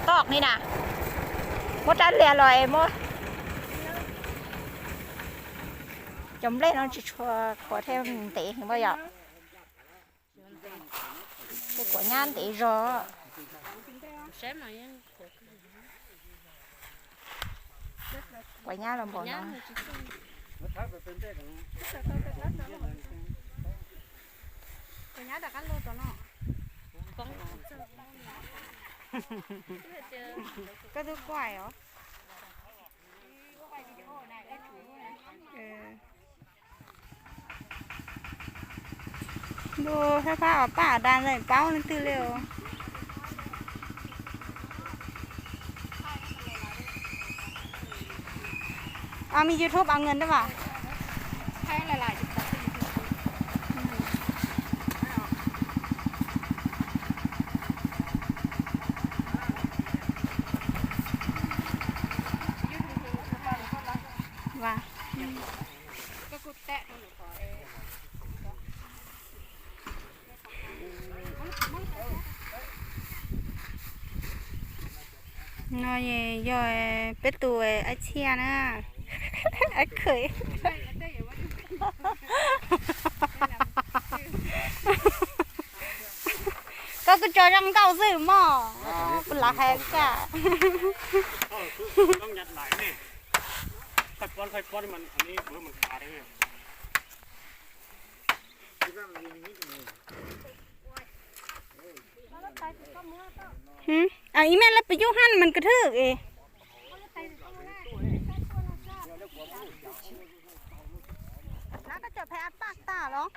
ຕອກນີ້ນະ ໝົດອັນເຫຼືອລອຍໝົດ ຈຳເລັນເອົາຈະຊົ່ວ ຂົວແທ້ມັນເຕະເຫັນບໍ່ຢາກ ໄປກົວຫຍ້າເຕະຈອ ກົວຫຍ້າລຳບໍ່ເນາະ ກະດູກວາຍເຫາະ ເອີ. ດູສະພາບ ເອົາປ້າດ່ານໃສ່ເປົານັ້ນຕື່ເລວ ເອົາມີຢູທູບເອົາເງິນໄດ້ຫວາ ໃຫ້ຫຼາຍໆ ວ່າ ນ້ອຍຍ່ອຍເປັດຕູໄອເຊຍນະ ໄອເຂີຍ ກໍຄືຈອຍຈັງເກົ່າຊື່ໝໍ ປຸລາແຮກກະ ຕ້ອງຍັດຫຼາຍນີ້ ຄ່ອຍປ້ອນ ຄ່ອຍປ້ອນ ມັນ ອັນນີ້ ເບິ່ງມັນຂາດເດ້. ຫື ອາ ອີແມ່ນລະໄປຢູ່ຫັ້ນ ມັນກະຖືກເອ ລະກະຈະໄປອັດປາກຕາເນາະ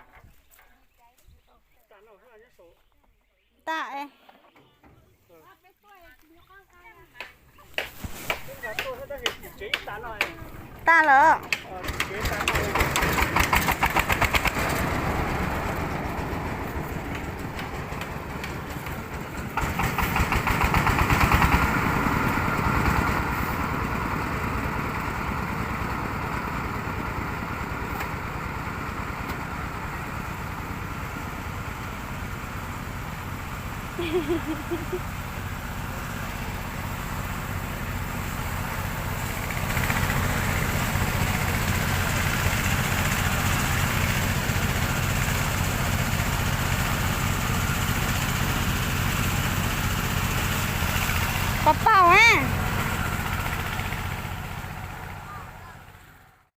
ຕາເອ. ຕາເລີ.